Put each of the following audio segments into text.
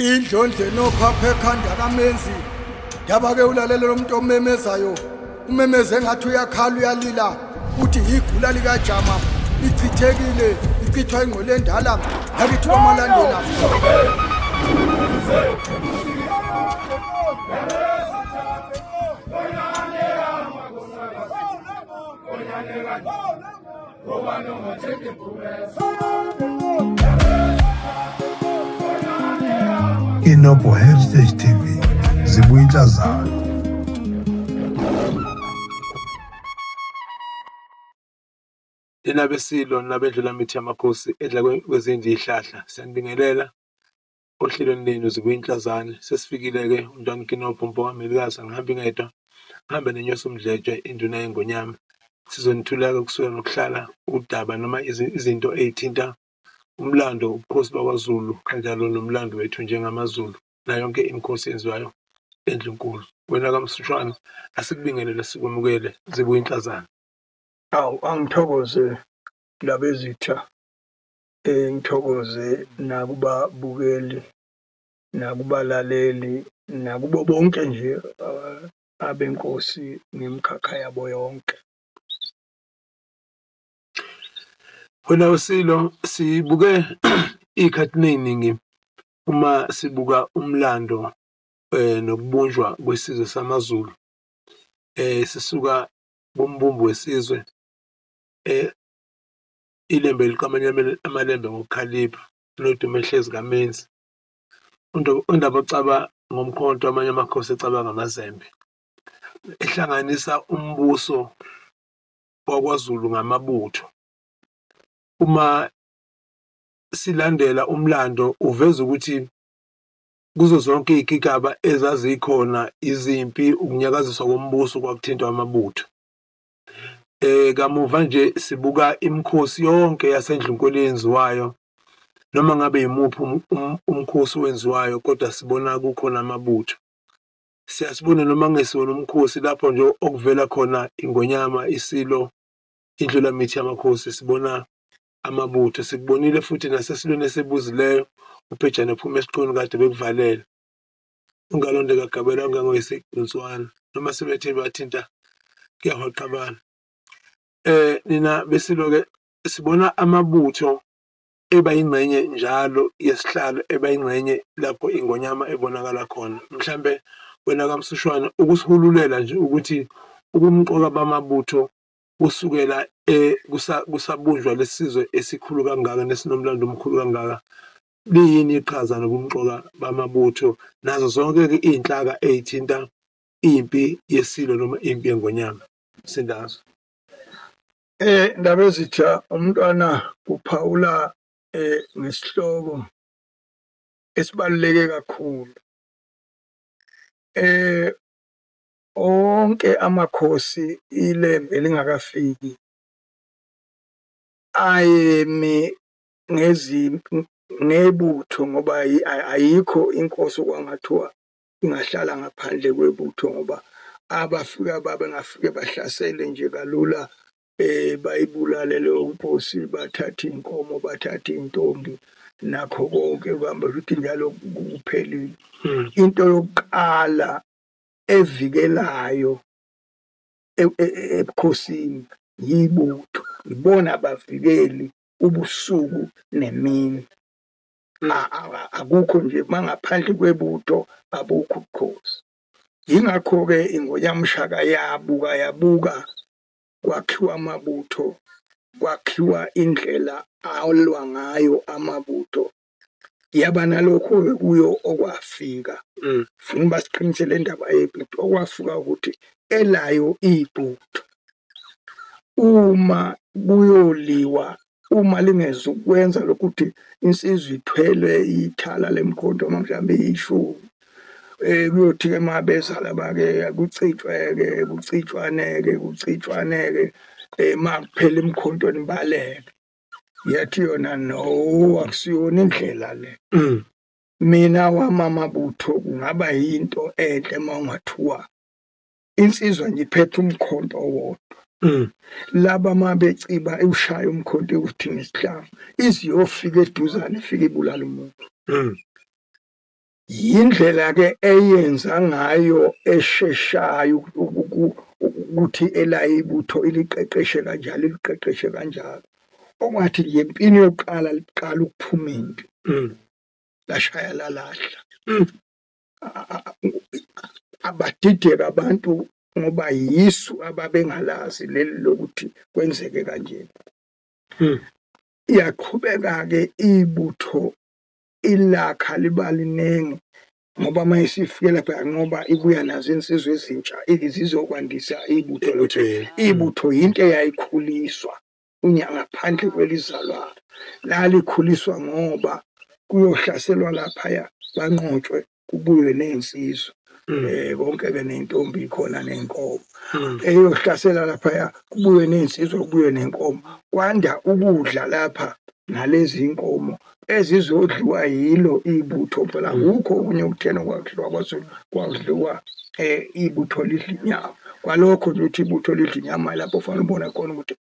Indlondlo enophapha ekhanda kamenzi yaba-ke ulalela lo muntu omemezayo umemeze engathi uyakhala uyalila uthi yigula likajama lichithekile lichithwa ingqwele endala yakithi kwamalandela. Inobo Heritage TV zibuya inhlazana. Nina beSilo nabendlula mithi yamakhosi edla kwezindlu izihlahla, siyanibingelela ohlelweni lenu zibuya inhlazane. Sesifikile-ke umntwana uKinobho Mpoka Mhelikazi, angihambi ngedwa, ngihambe nenyosi uMdletshe induna yeNgonyama. Sizonithula-ke kusuka nokuhlala udaba noma izinto ey'thinta umlando, ubukhosi bakwaZulu kanjalo nomlando wethu njengamaZulu nayo yonke imikhosi eyenziwayo eNdlunkulu. Wena kaMsushwana asikubingelele sikwemukele zibuya inhlazane. Awu angithokoze Ndabezitha, ngithokoze nakubabukeli nakubalaleli nakubo bonke nje abenkosi ngemikhakha yabo yonke. Wena Silo, sibuke iy'khathini ey'ningi uma sibuka umlando nokubunjwa kwesizwe samaZulu, sisuka kumbumbi wesizwe iLembe liqamanye amaLembe ngokukhalipha uNodumehlezi kaMenzi. Undaba ocaba ngomkhonto amanye amakhosi ecaba ngamazembe, ehlanganisa umbuso wakwaZulu ngamabutho. Uma silandela umlando uveza ukuthi kuzo zonke iy'gigaba ezazikhona izimpi, ukunyakaziswa kombuso kwakuthintwa amabutho. Kamuva nje sibuka imikhosi yonke yaseNdlunkulu eyenziwayo noma ngabe yimuphi umkhosi owenziwayo kodwa sibona kukhona amabutho. Siyasibona noma kungesiwona umkhosi lapho nje okuvela khona iNgonyama, iSilo, iNdlulamithi yamakhosi sibona amabutho. Sikubonile futhi nasesilweni esibuzileyo uBhejane ephuma esiqwini kade bekuvalele. Ungalonde kagabela ungangoyise inswana noma sebethe bathinta kuyahwaqabana. Nina beSilo-ke sibona amabutho eba yingxenye njalo yesihlalo, eba yingxenye lapho iNgonyama ebonakala khona. Mhlambe wena kaMsushwana ukusihululela nje ukuthi ubumqoka bamabutho kusukela kusabunjwa lesizwe esikhulu kangaka nesinomlando omkhulu kangaka, liyini iqhaza nobumqoka bamabutho nazo zonke-ke iy'nhlaka ey'thinta impi yeSilo noma impi yeNgonyama? Sindazwe. Ndabezitha, umntwana uphawula ngesihloko esibaluleke kakhulu. Onke amakhosi iLembe lingakafiki ayemi ngezimpi ngebutho ngoba ayikho inkosi okwangathiwa ingahlala ngaphandle kwebutho ngoba abafika babengafike bahlasele nje kalula bayibulale leyo nkosi, bathathe iy'nkomo, bathathe iy'ntombi nakho konke kuhambe futhi njalo kuphelile. Into yokuqala evikelayo ebukhosini yibutho, ibona abavikeli ubusuku nemini. Akukho nje mangaphandle kwebutho abukho ubukhosi. Yingakho-ke iNgonyama uShaka yabuka yabuka kwakhiwa amabutho, kwakhiwa indlela alwa ngayo amabutho. Yaba nalokho-ke kuyo okwafika. Funa basiqinise le ndaba yebutho, okwafika ukuthi elayo ibutho. Uma kuyoliwa, uma lingezukwenza lokhu ukuthi insizwa ithwele ithala lemkhonto noma mhlawumbe ishumi, kuyothi-ke uma beza laba-ke kucitshwe-ke, kucitshwane-ke, kucitshwane-ke, uma kuphela imikhonto nibaleke. Yathi yona no, akusiyona indlela le. Mina wami amabutho kungaba yinto enhle uma ungathiwa insizwa nje iphethe umkhonto owodwa. Laba uma beciba iwushaya umkhonto iwuthi ngesihlangu, ize iyofika eduzane ifike ibulale umuntu. Yindlela-ke eyenza ngayo esheshayo ukuthi elayo ibutho iliqeqeshe kanjalo, iliqeqeshe kanjalo. Okwathi nje empini yokuqala liqala ukuphuma impi, lashaya lalahla. Abadideka abantu ngoba yisu ababengalazi leli lokuthi kwenzeke kanjena. Iyaqhubeka-ke ibutho ilakha liba liningi ngoba uma isifike lapha yanqoba ibuya nazo insizwa ezintsha zizokwandisa ibutho. Ibutho yinto eyayikhuliswa ngaphandle kwelizalwane. Lalikhuliswa ngoba kuyohlaselwa laphaya banqotshwe kubuywe ney'nsizwa. Konke-ke ney'ntombi khona ney'nkomo. Eyohlasela laphaya kubuywe ney'nsizwa kubuywe nenkomo. Kwanda ukudla lapha nalezi nkomo ezizodliwa yilo ibutho phela akukho okunye okutheni okwakudliwa kwaZulu, kwakudliwa ibutho lidla inyama. Kwalokho nje ukuthi ibutho lidla inyama lapho ufanele ubone khona ukuthi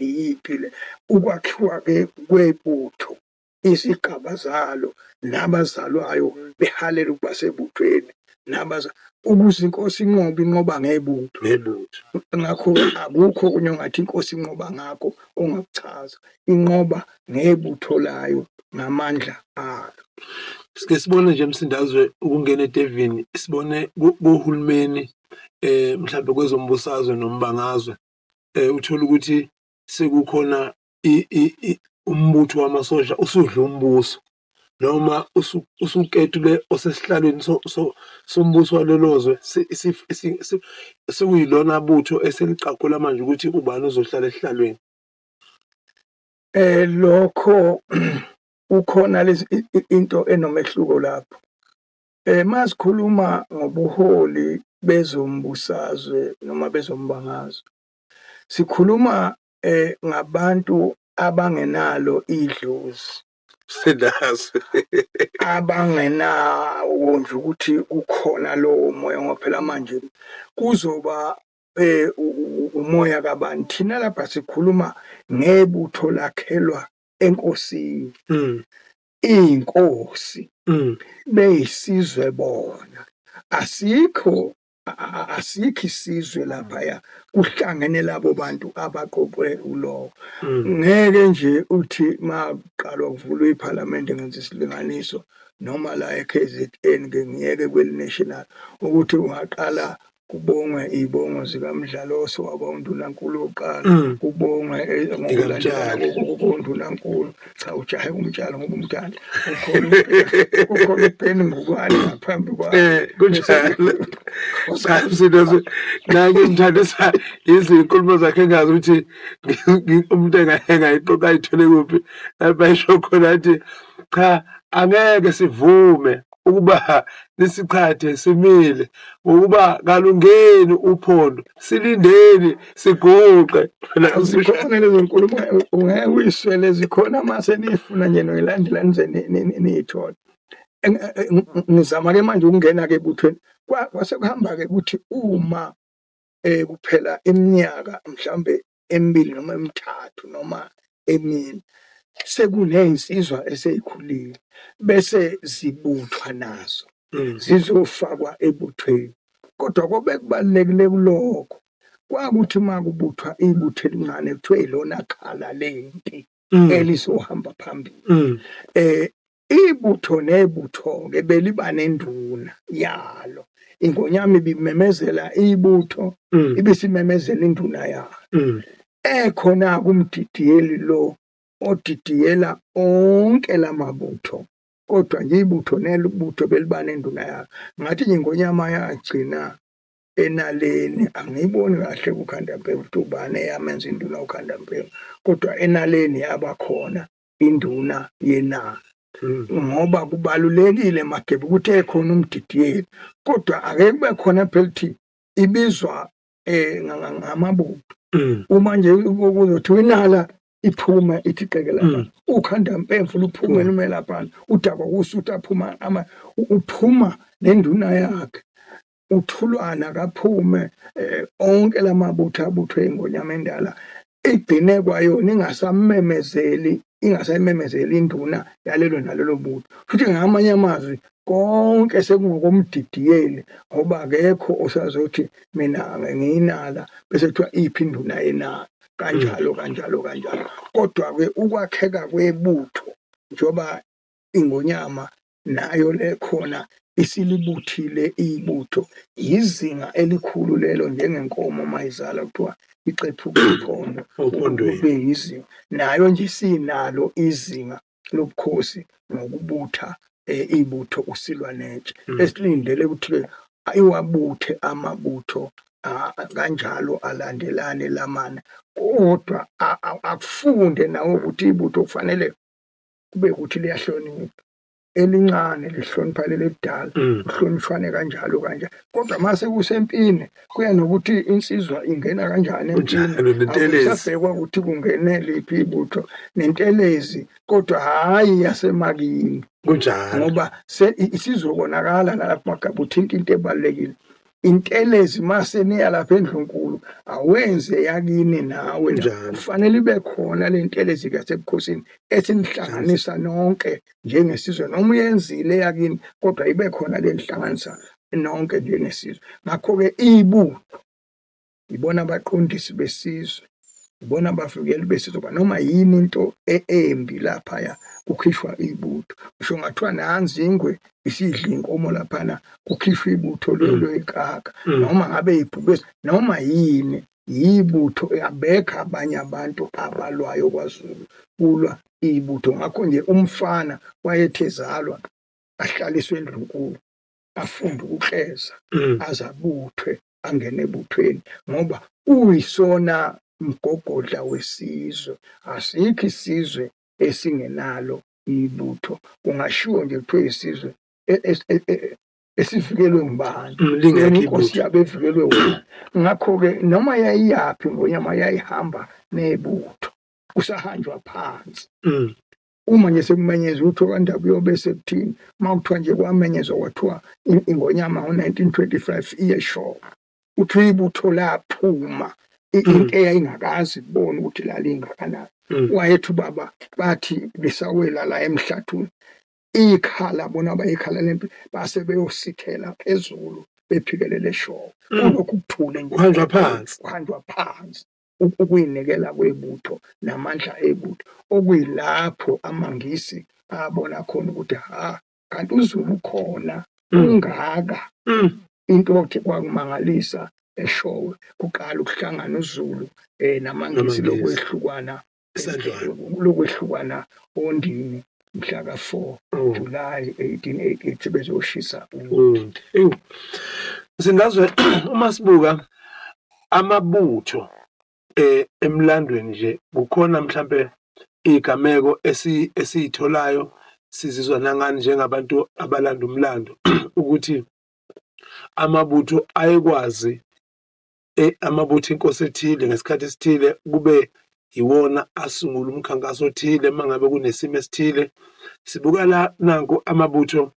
iyiphi le. Ukwakhiwa-ke kwebutho, izigaba zalo nabazalwayo behalela ukuba sebuthweni ukuze inkosi inqobe, inqoba ngebutho. Ngebutho. Ngakho akukho okunye ongathi inkosi inqoba ngakho ongakuchaza. Inqoba ngebutho layo ngamandla alo. Sike sibone nje Msindazwe ukungena eDevini, sibone kuhulumeni mhlawumbe kwezombusazwe nombangazwe uthola ukuthi sekukhona umbutho wamasosha usudla umbuso noma usuketule osesihlalweni sombuso walelo zwe, sekuyilona butho eseliqagula manje ukuthi ubani ozohlala esihlalweni. Lokho kukhona lezi into enomehluko lapho. Masikhuluma ngobuholi bezombusazwe noma bezombangazwe, sikhuluma ngabantu abangenalo idlozi. Msindazwe. Abangenawo nje ukuthi kukhona lowo moya, ngoba phela manje kuzoba umoya kabani. Thina lapha sikhuluma ngebutho lakhelwa enkosini. Iy'nkosi beyisizwe bona. Asikho asikho isizwe laphaya kuhlangene labo bantu abaqoqwe kulowo. Ngeke nje uthi makuqalwa kuvulwa iphalamende ngenza isilinganiso noma la e-KZN ke ngiyeke kweli-national ukuthi ungaqala kubongwe iy'bongo zikaMdlalose waba undunankulu wokuqala, kubongwe ngokulandelana kondunankulu. Cha, ujahe umtshalo ngoba umdala ukhona uBenny Ngubane ngaphambi kwakhe. Kunjalo. Cha, Msindazwe, nake ngithandisa izinkulumo zakhe engazi ukuthi umuntu engayiqoqa ayithole kuphi. Lapha esho khona athi cha, angeke sivume ukuba nisiqhathe simile ngokuba kalungeni uphondo, silindeni siguqe. Zikhona lezo nkulumo ungeke uyiswele, zikhona mase niyifuna nje noyilandela nize niyithole. Ngizama-ke manje ukungena-ke ebuthweni. Kwase kuhamba-ke ukuthi uma kuphela iminyaka mhlawumbe emibili noma emithathu noma emine sekuney'nsizwa esey'khulile bese zibuthwa nazo zizofakwa ebuthweni. Kodwa kobe kubalulekile kulokho kwakuthi uma kubuthwa ibutho elincane kuthiwe ilona khala lempi elizohamba phambili. Ibutho nebutho-ke beliba nenduna yalo. Ingonyama ibimemezela ibutho, ibisimemezela induna yalo. Ekhona kumdidiyeli lo odidiyela onke lamabutho, kodwa nje ibutho nelibutho beliba nenduna yalo. Ngathi nje ingonyama yagcina enaleni, angiyiboni kahle kuKhandampemvu ukuthi ubani eyamenza induna uKhandampemvu, kodwa enaleni yaba khona induna yenala. Ngoba kubalulekile Mageba ukuthi ekhona umdidiyeli, kodwa ake kube khona phela ukuthi ibizwa ngamabutho. Uma nje kuzothiwa inala iphume ithi qeke lapha, uKhandampemvu luphume lume lapha, udakwa kusuthu aphuma uphuma nenduna yakhe, uthulwana kaphume onke lamabutho abuthwe ingonyama endala igcine kwayona ingasamemezeli, ingasayimemezeli induna yalelo nalelo butho. Futhi ngamanye amazwi Konke sekungokomdidiyeli ngoba akekho osazothi mina ngiyinala bese kuthiwa iphi induna yenala, kanjalo kanjalo kanjalo. Kodwa-ke ukwakheka kwebutho, njengoba iNgonyama nayo le khona isilibuthile ibutho, izinga elikhulu lelo, njengenkomo mayizala kuthiwa ixephuka uphondo ophondweni. Kube yizinga. Nayo nje isinalo izinga lobukhosi ngokubutha ibutho usilwa netshe. Esilindele ukuthi-ke iwabuthe amabutho kanjalo alandelane lamane, kodwa akufunde nawo ukuthi ibutho kufanele kube ukuthi liyahlonipha. Elincane lihlonipha leli elidala, kuhlonishwane kanjalo kanjalo. Kodwa mase kusempini kuya nokuthi insizwa ingena kanjani empini, Kunjalo, nentelezi. akusabhekwa ukuthi kungene liphi ibutho nentelezi, kodwa hhayi yasemakini. Kunjalo. Ngoba isizobonakala nalapho Magaba uthinta into ebalulekile. Intelezi mase niya lapha endlunkulu awenze yakini nawe, Kunjalo. kufanele ibe khona le ntelezi yasebukhosini esinihlanganisa nonke njengesizwe, noma uyenzile yakini kodwa ibe khona le nihlanganisa nonke njengesizwe. Ngakho-ke ibutho ibona abaqondisi besizwe, ibona abavikeli besizwe, noma yini into embi laphaya kukhishwa ibutho. Ngisho ngathiwa nansi ingwe isidla inkomo laphana, kukhishwa ibutho lwekaka, noma ngabe ibhubesi noma yini, yibutho. Abekho abanye abantu abalwayo kwaZulu, kulwa ibutho. Ngakho nje umfana wayethe ezalwa ahlaliswe endlunkulu, afunde ukukleza, aze abuthwe angene ebuthweni, ngoba uyisona mgogodla wesizwe. Asikho isizwe esingenalo ibutho. Kungashiwo nje kuthiwe isizwe esivikelwe ngubani, Lingekho inkosi ibutho. yabo evikelwe wona. Ngakho-ke noma yayiyaphi iNgonyama yayihamba nebutho, kusahanjwa phansi. Uma nje sekumenyezwa ukuthi okaNdaba uyobe sekuthini, uma kuthiwa nje kwamenyezwa kwathiwa iNgonyama ngo-1925 iye Eshowe, kuthiwa ibutho laphuma, into eyayingakazi kubona ukuthi lalingakanani. Wayethi ubaba bathi lisawela la emhlathweni, ikhala bona abayikhala lempi base beyosithela phezulu bephikelele Eshowe. Kulokhu kuthule nje. Kuhanjwa phansi. Kuhanjwa phansi. Ukuyinikela kwebutho namandla ebutho, okuyilapho amaNgisi abona khona ukuthi ha, kanti uZulu ukhona ungaka. Into okuthi kwakumangalisa Eshowe, kuqala ukuhlangana uZulu namaNgisi NamaNgisi. lokwehlukana Isandlwana. lokwehlukana ondini mhla ka-4 July 1888 bezoshisa uNdi. Ewu. Sindazwe, uma sibuka amabutho emlandweni nje, kukhona mhlambe igameko esiyitholayo sizizwa nangani njengabantu abalanda umlando ukuthi amabutho ayekwazi amabutho inkosi ethile ngesikhathi esithile kube iwona asungula umkhankaso othile mangabe kunesimo esithile. Sibuka la nanku amabutho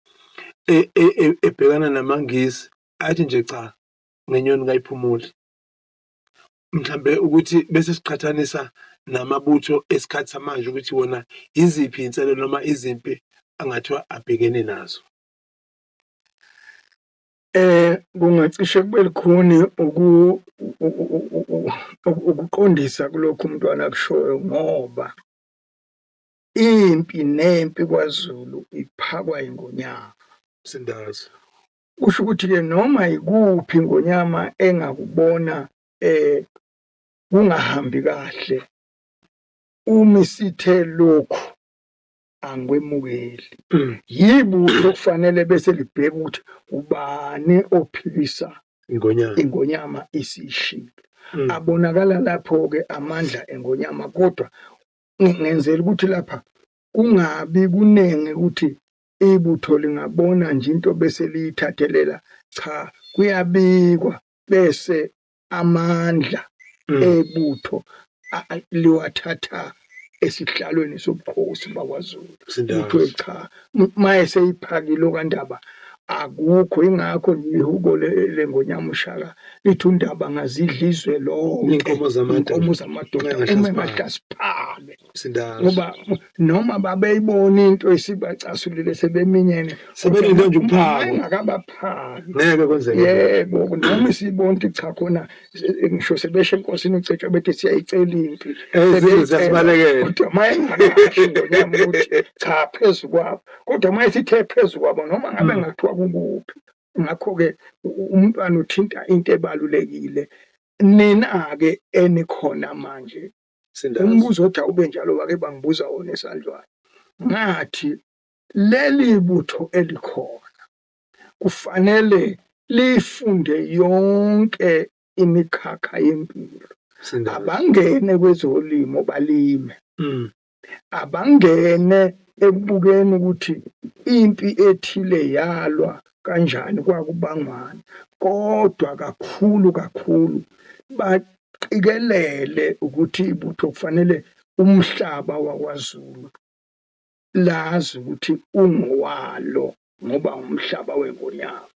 ebhekana namaNgisi athi nje cha, ngenyoni kayiphumuli. Mhlambe ukuthi bese siqhathanisa namabutho esikhathi samanje ukuthi wona iziphi inselelo noma izimpi angathiwa abhekene nazo. Kungacishe kube lukhuni ukuqondisa kulokhu umntwana akushoyo, ngoba impi nempi kwaZulu iphakwa iNgonyama. Sindazi. Kusho ukuthi-ke noma ikuphi iNgonyama engakubona kungahambi kahle, uma isithe lokhu angikwemukeli. Yibutho kufanele bese libheka ukuthi ubani ophikisa iNgonyama. iNgonyama isishilo. Abonakala lapho-ke amandla eNgonyama, kodwa ngenzela ukuthi lapha kungabi kuningi ukuthi ibutho lingabona nje into bese liyithathelela. Cha, kuyabikwa bese amandla ebutho liwathatha esihlalweni sobukhosi bakwaZulu. Sindazi. Kuthiwe cha, maye seyiphakile okaNdaba, Akukho, ingakho nje ihubo leNgonyama uShaka lithi uNdaba ngazidla izwe lonke, Iy'nkomo zamadoda. Iy'nkomo zamadoda, Uma uma engahlasi engahlasiphale. Msindazi. Ngoba noma babeyibona into esibacasulile sebeminyene, Sebelinde nje ukuphakwa. Engakabaphaki. Ngeke kwenzeke. Yebo, noma isibona ukuthi cha khona ngisho sebesho enkosini uCetshwa bethi siyayicela impi. Izizwe ziyasibalekela. Kodwa uma engakasho iNgonyama ukuthi cha phezu kwabo, kodwa uma isithe phezu kwabo noma ngabe ngathiwa kukuphi. Ngakho-ke umntwana uthinta into ebalulekile. Nina-ke enikhona manje, Msindazi. umbuzo othi awube njalo wake bangibuza wona esandlwane. Ngathi leli butho elikhona kufanele lifunde yonke imikhakha yempilo. Msindazi. Abangene kwezolimo balime. Abangene ekubukeni ukuthi impi ethile yalwa kanjani, kwakubangwani, kodwa kakhulu kakhulu baqikelele ukuthi ibutho kufanele umhlaba wakwaZulu lazi ukuthi ungowalo ngoba umhlaba weNgonyama.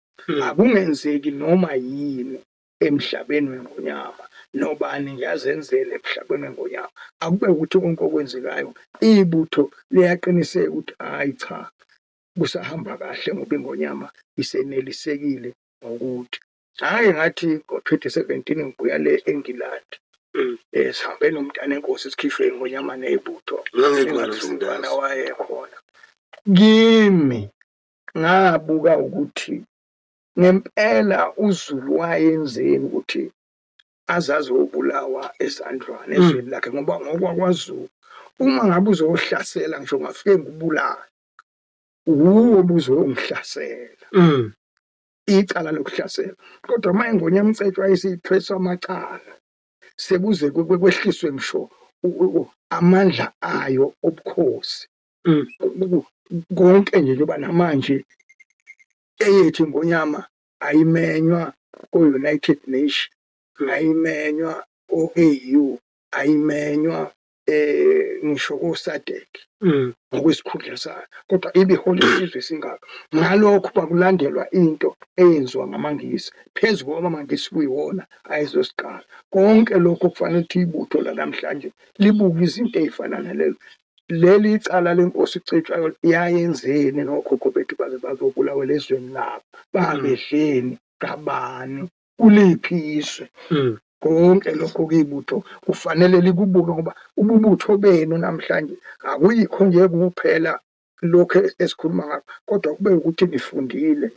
Akungenzeki noma yini emhlabeni weNgonyama, nobani nje azenzele emhlabeni weNgonyama. Akube ukuthi konke okwenzekayo ibutho liyaqiniseka ukuthi hayi cha kusahamba kahle ngoba iNgonyama isenelisekile ngokuthi. Hhayi ngathi ngo-2017 ngibuya le eNgilandi. Sihambe nomntana enkosi sikhishwe iNgonyama nebutho. Ngangikhona Engathi Msindazi. umntwana wayekhona. Kimi ngabuka ukuthi ngempela uZulu wayenzeni ukuthi azazi obulawa esandlwane ezweni lakhe, ngoba ngokwakwaZulu uma ngabe uzohlasela ngisho ngafike ngikubulala, wuwo obuzongihlasela. Icala lokuhlasela. Kodwa uma iNgonyama uCetshwa isithweswa amacala, sekuze kwehliswe ngisho amandla ayo obukhosi. Konke nje njengoba namanje eyethu iNgonyama ayimenywa ko-United Nations, ayimenywa ko-AU, ayimenywa ngisho ko-SADC ngokwesikhundla sayo, kodwa ibihola isizwe esingaka. Ngalokho bakulandelwa into eyenziwa ngamaNgisi, phezu kwaba amaNgisi kuyiwona ayezosiqala. Konke lokho kufanele ukuthi ibutho lanamhlanje libuke izinto ey'fana nalezo. Leli icala lenkosi uCetshwayo yayenzeni nokhokho bethu baze bazobulawela ezweni labo, babedleni kabani, kuliphi izwe? Konke lokho kuyibutho kufanele likubuke, ngoba ububutho benu namhlanje akuyikho nje kuphela lokho esikhuluma ngakho, kodwa kube ukuthi nifundile.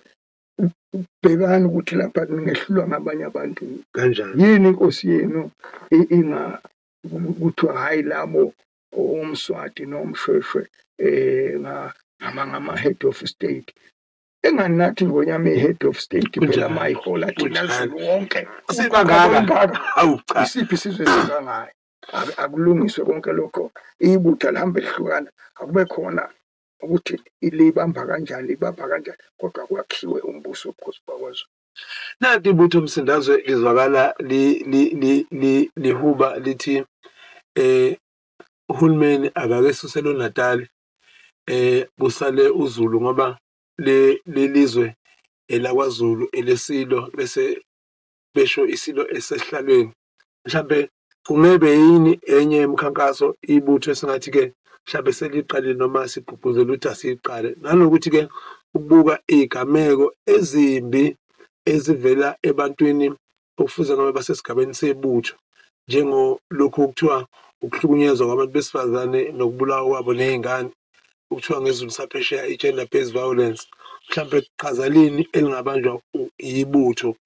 Bhekani ukuthi lapha ningehlulwa ngabanye abantu Kanjani? Yini inkosi yenu inga kuthiwa hhayi labo oMswati noMshweshwe ngama head of state. Engani nathi Ngonyama i-head of state phela Kunjalo. mayihola thina Kunjalo. Zulu wonke. Sibangaka. Kangaka. Hawu cha. Isiphi isizwe esingangayo? Akulungiswe konke lokho. Ibutho lihambe lihlukana, akube khona ukuthi libamba kanjani, libamba kanjani, kodwa kwakhiwe umbuso wobukhosi bakwaZulu. Nanti ibutho Msindazwe lizwakala lihuba lithi uhulumeni akake esuse lo Natal kusale uZulu, ngoba lelizwe elakwaZulu elesilo, bese besho isilo esehlalweni. Mhlambe kungebe yini enye yemikhankaso ibutho esingathi ke mhlambe seliqalile noma sigqugquzela ukuthi asiyiqale, nanokuthi ke ukubuka iy'gameko ezimbi ezivela ebantwini okufuze ngabe basesigabeni sebutho, njengolokhu okuthiwa ukuhlukunyezwa kwabantu besifazane nokubulawa kwabo ney'ngane, okuthiwa ngesiZulu saphesheya i-gender based violence. Mhlambe qhaza lini elingabanjwa ibutho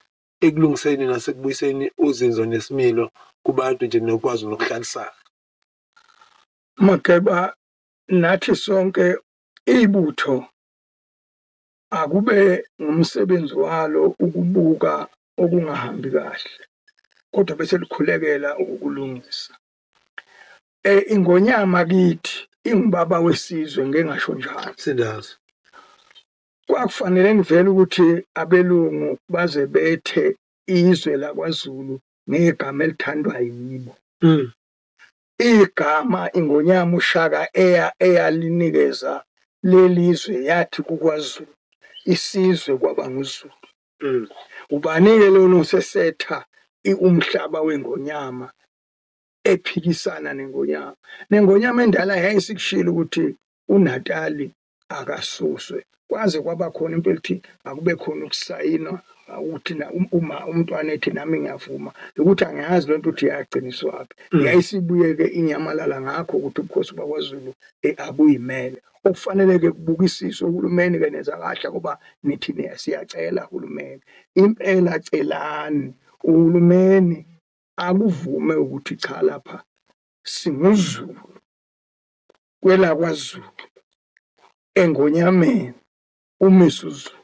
ekulungiseni nasekubuyiseni uzinzo nesimilo kubantu nje nokwazi nokuhlalisana? Mageba, nathi sonke ibutho akube ngumsebenzi walo ukubuka okungahambi kahle, kodwa bese likhulekela ukulungisa. Ingonyama kithi ingubaba wesizwe, ngeke ngasho njalo. Msindazi. Kwakufanele ngivele ukuthi abelungu baze bethe izwe lakwaZulu ngegama elithandwa yibo. Igama Ingonyama uShaka eyalinikeza lelizwe yathi kukwaZulu. Isizwe kwaba nguZulu. Ubani-ke lona osesetha umhlaba wengonyama ephikisana nengonyama? Nengonyama endala yayisikushilo ukuthi uNatali akasuswe. Kwaze kwaba khona into elithi akube khona ukusayinwa ukuthi uma umntwana ethi nami ngiyavuma, ukuthi angiyazi lento ukuthi yagciniswaphi. Yayisibuye-ke inyamalala ngakho ukuthi ubukhosi bakwaZulu abuyimele. Okufanele-ke kubukisiswe uhulumeni-ke nenza kahle ngoba nithi siyacela hulumeni. Impela celani uhulumeni akuvume ukuthi cha lapha singuZulu kwelakwaZulu engonyameni uMisuzulu.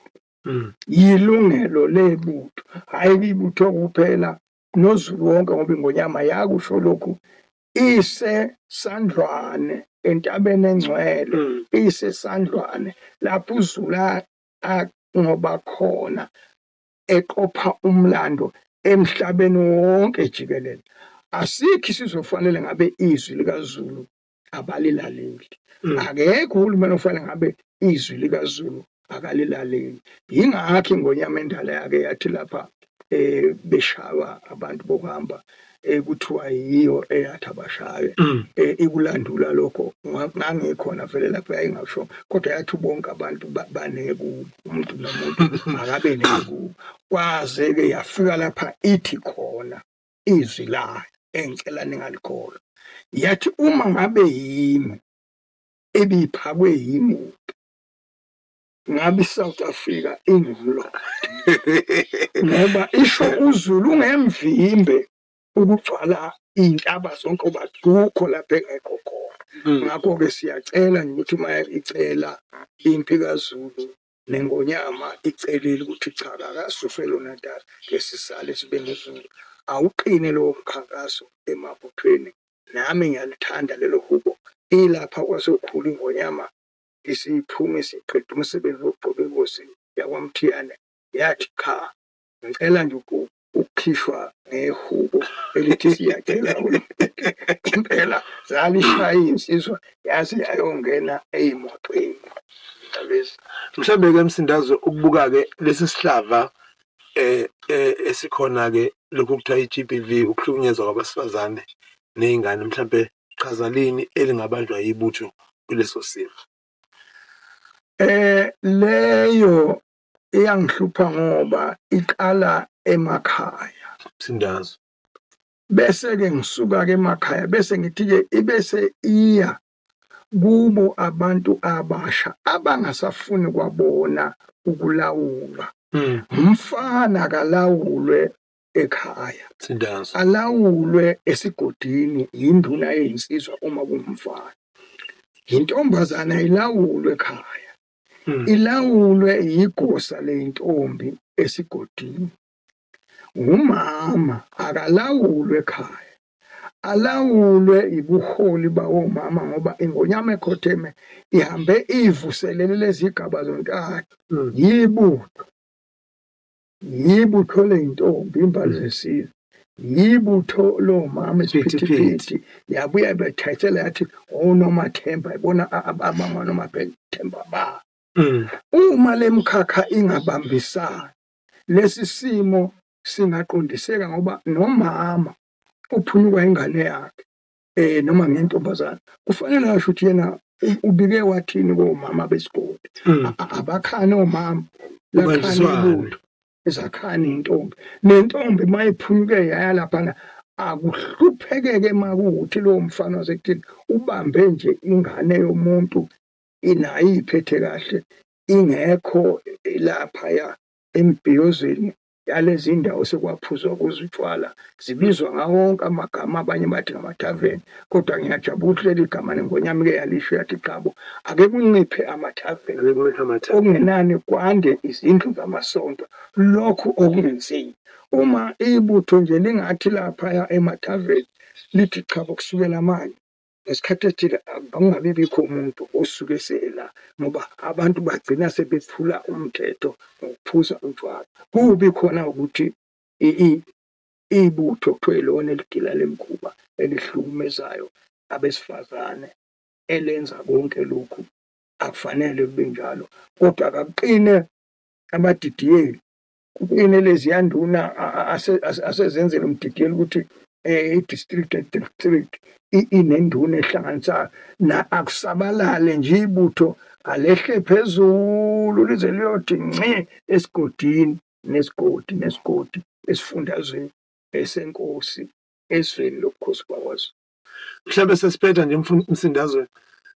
Yilungelo lebutho, hhayi ibutho kuphela noZulu wonke ngoba ingonyama yakusho lokhu isesandlwane entabeni engcwele, isesandlwane lapho uZulu ngoba khona eqopha umlando emhlabeni wonke jikelele. Asikho isizofanele ngabe izwi likaZulu abalilaleli. Akekho uhulumeni ofanele ngabe izwi likaZulu akalilaleli. Yingakho ingonyama endala yake yathi lapha beshawa abantu bokuhamba kuthiwa yiyo eyathi abashaye ikulandula lokho. Ngangikhona vele lapho yayingasho, kodwa yathi bonke abantu banekubo, umuntu nomuntu akabe nekubo. Kwaze-ke yafika lapha ithi khona izwi layo engicela ningalikholwa, yathi uma ngabe yimi ebiphakwe yimi ngabe iSouth Africa ingumlotha, ngoba isho uZulu ungemvimbe ukugcwala iy'ntaba zonke ngoba kukho lapho engekho khona. Ngakho-ke siyacela nje ukuthi uma icela impi kaZulu nengonyama icelile ukuthi cha akasuswe lona Natal ke sisale sibe noZulu. Awuqine lowo mkhankaso emabuthweni, nami ngiyalithanda lelo hubo. Ilapha kwasokhula ingonyama isiphuma isiqeda umsebenzi wokugqoka inkosi yakwaMthiyane, yathi cha ngicela nje ukukhishwa ngehubo elithi siyacela impela. Zalishaya iy'nsizwa yaze yayongena ey'motweni. Mhlawumbe-ke Msindazwe, ukubuka-ke lesi sihlava esikhona-ke lokhu kuthiwa i-G_B_V, ukuhlukunyezwa kwabesifazane ney'ngane, mhlampe qhaza lini elingabanjwa yibutho kuleso simo? Leyo iyangihlupha ngoba iqala emakhaya. Msindazwe. Bese-ke ngisuka-ke emakhaya bese ngithi-ke ibese iya kubo abantu abasha abangasafuni kwabona ukulawulwa. Umfana akalawulwe ekhaya, Msindazwe. alawulwe esigodini yinduna yeyinsizwa uma kungumfana. Intombazana ilawulwe ekhaya, ilawulwe yigosa leyintombi esigodini. Umama akalawulwe ekhaya, alawulwe ibuholi bawomama ngoba ingonyama ekhotheme ihambe ivuselele lezi gaba zontathu. Yibutho, yibutho leyintombi imbali zesizwe, yibutho lomama isiphithiphithi. Yabuya bethayisela yathi onomathemba, ibona abangonomathemba ba. Uma lemkhakha ingabambisani, lesi simo singaqondiseka ngoba nomama uphunyuka ingane yakhe noma ngentombazana kufanele asho ukuthi yena ubike wathini komama besigodi. Abakhani omama, lakhani ibutho, ezakhani intombi. Nentombi mayiphunyuke yaya laphana akuhluphekeke makuwukuthi lowo mfana wasekuthini ubambe nje ingane yomuntu inayo iphethe kahle ingekho laphaya embhiyozweni yalezi ndawo sekwaphuzwa kuzo utshwala, zibizwa ngawo wonke amagama, abanye bathi ngamathaveni, kodwa ngiyajabula ukuthi leli gama nengonyama-ke yalisho yathi qhabo, ake kunciphe amathaveni, okungenani kwande izindlu zamasonto. Lokhu okungenziwa uma ibutho nje lingathi laphaya emathaveni lithi qhabo kusukela manje ngesikhathi esithile akungabi bikho umuntu osuke esela, ngoba abantu bagcina sebephula umthetho ngokuphuza utshwala. Kubi khona ukuthi ibutho kuthiwa ilona eligila lemikhuba elihlukumezayo abesifazane elenza konke lokhu, akufanele kube njalo, kodwa kakuqine. Abadidiyeli kuyini leziya nduna asezenzela umdidiyeli ukuthi i-district and district inenduna ehlanganisayo na akusabalale nje ibutho alehle phezulu lize liyothi nci esigodini nesigodi nesigodi esifundazweni esenkosi ezweni lobukhosi bakwaZulu. Mhlawumbe sesiphetha nje Msindazwe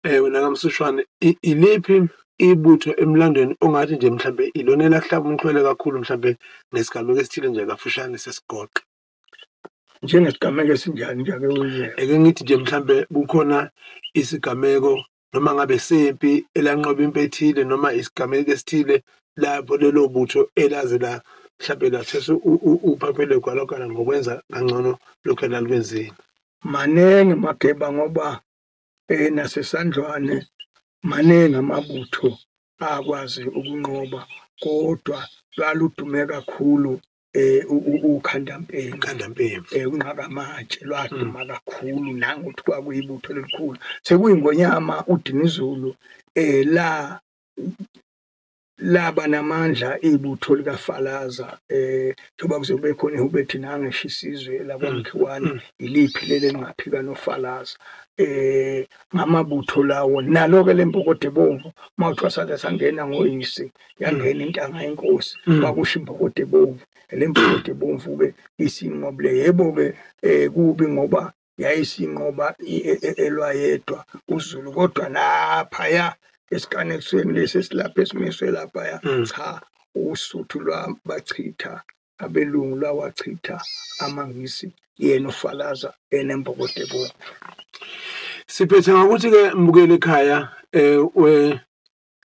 wena kaMsushwane, iliphi ibutho emlandweni ongathi nje mhlambe ilona elahlaba umxhwele kakhulu mhlambe ngesigameko esithile nje kafushane sesigoqe? Njengesigameko esinjani nje ake uye? Ake ngithi nje mhlambe kukhona isigameko noma ngabe sempi elanqoba impi ethile noma isigameko esithile lapho lelo butho elaze la mhlambe lathesa uphaphele gwalagwala ngokwenza kangcono lokhu elalikwenzile. Maningi Mageba ngoba nasesandlwane maningi amabutho akwazi ukunqoba kodwa lwaludume kakhulu ukhandampembe. Ukhandampembe. Unqakamatshe lwaduma kakhulu nangokuthi kwakuyibutho elikhulu. Sekuyingonyama uDinizulu la laba namandla ibutho likaFalaza njengoba kuze kube khona ihube ethi nangesho isizwe lakwaMkhiwane iliphi leli elingaphika noFalaza ngamabutho lawo nalo-ke le mbokodo ebomvu uma kuthiwa saze sangena ngoyise yangena intanga yenkosi kwakusho imbokodo ebomvu le mbokodo ebomvu-ke isinqobile yebo-ke kubi ngoba yayisinqoba elwa yedwa uZulu kodwa laphaya esikanekisweni lesi esilapha esimiswe laphaya cha uSuthu lwabachitha abelungu lwawachitha amaNgisi yena uFalaza enembokodo ebomvu. Siphethe ngokuthi-ke mbukeli ekhaya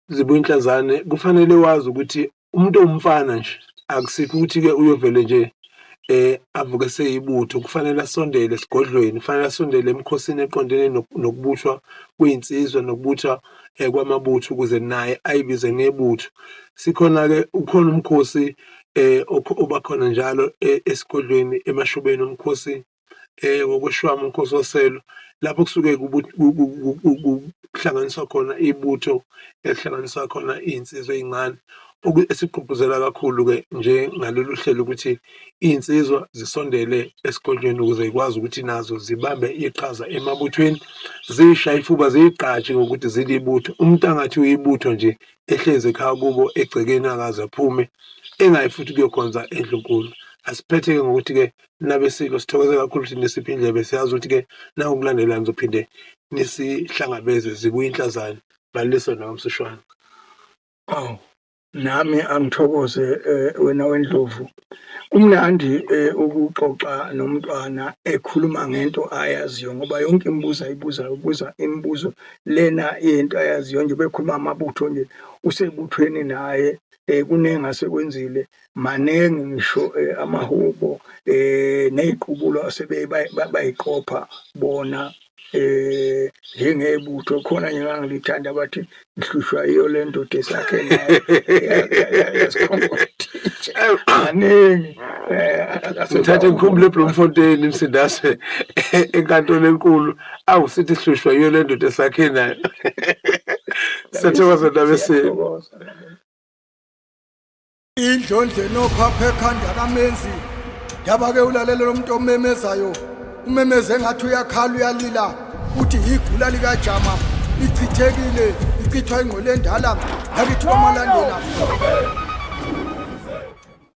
Zibuyinhlazane kufanele wazi ukuthi umuntu owumfana nje akusikho ukuthi-ke uyovele nje avuke seyibutho kufanele asondele esigodlweni kufanele asondele emkhosini eqondene nokubuthwa kweyinsizwa nokubuthwa kwamabutho ukuze naye ayibize ngebutho. Sikhona-ke ukhona umkhosi obakhona njalo esigodlweni emashubeni umkhosi wokweshwama umkhosi woselo lapho kusuke kuhlanganiswa khona ibutho elihlanganiswa khona iy'nsizwa ey'ncane esigqugquzela kakhulu-ke njengalolu hlelo ukuthi iy'nsizwa zisondele esigodlweni ukuze y'kwazi ukuthi nazo zibambe iqhaza emabuthweni ziyishaye ifuba ziyigqaje ngokuthi zilibutho. Umuntu angathi uyibutho nje ehlezi ekhaya kubo egcekeni akaze aphume engayi futhi kuyokhonza endlunkulu. Asiphethe-ke ngokuthi-ke Nabesilo sithokoze kakhulu ukuthi nisiphe indlebe siyazi ukuthi-ke nangokulandelayo nizophinde nisihlangabeze zikuyinhlazane baliso nakamsushwane. Awu nami angithokoze wena wendlovu. Kumnandi ukuxoxa nomntwana ekhuluma ngento ayaziyo ngoba yonke imibuzo ayibuzayo ubuza imibuzo lena yento ayaziyo nje bekhuluma amabutho nje usebuthweni naye kuningi asekwenzile maningi ngisho amahubo ney'qubulo asebebayiqopha bona njengebutho khona nje ngangilithanda bathi ngihlushwa yiyo le ndoda esakhe nayo maningi. Ngithathe ngikhumbule eBloemfontein Msindase enkantolo enkulu awu sithi sihlushwa yiyo le ndoda esakhe nayo. Siyathokoza Ndabesini. Indlondlo enophapha ekhanda kamenzi yaba-ke ulalela lo muntu omemezayo umemeze engathi uyakhala uyalila uthi yigula likajama lichithekile lichithwa ingqwele endala yakithi kwamalandela.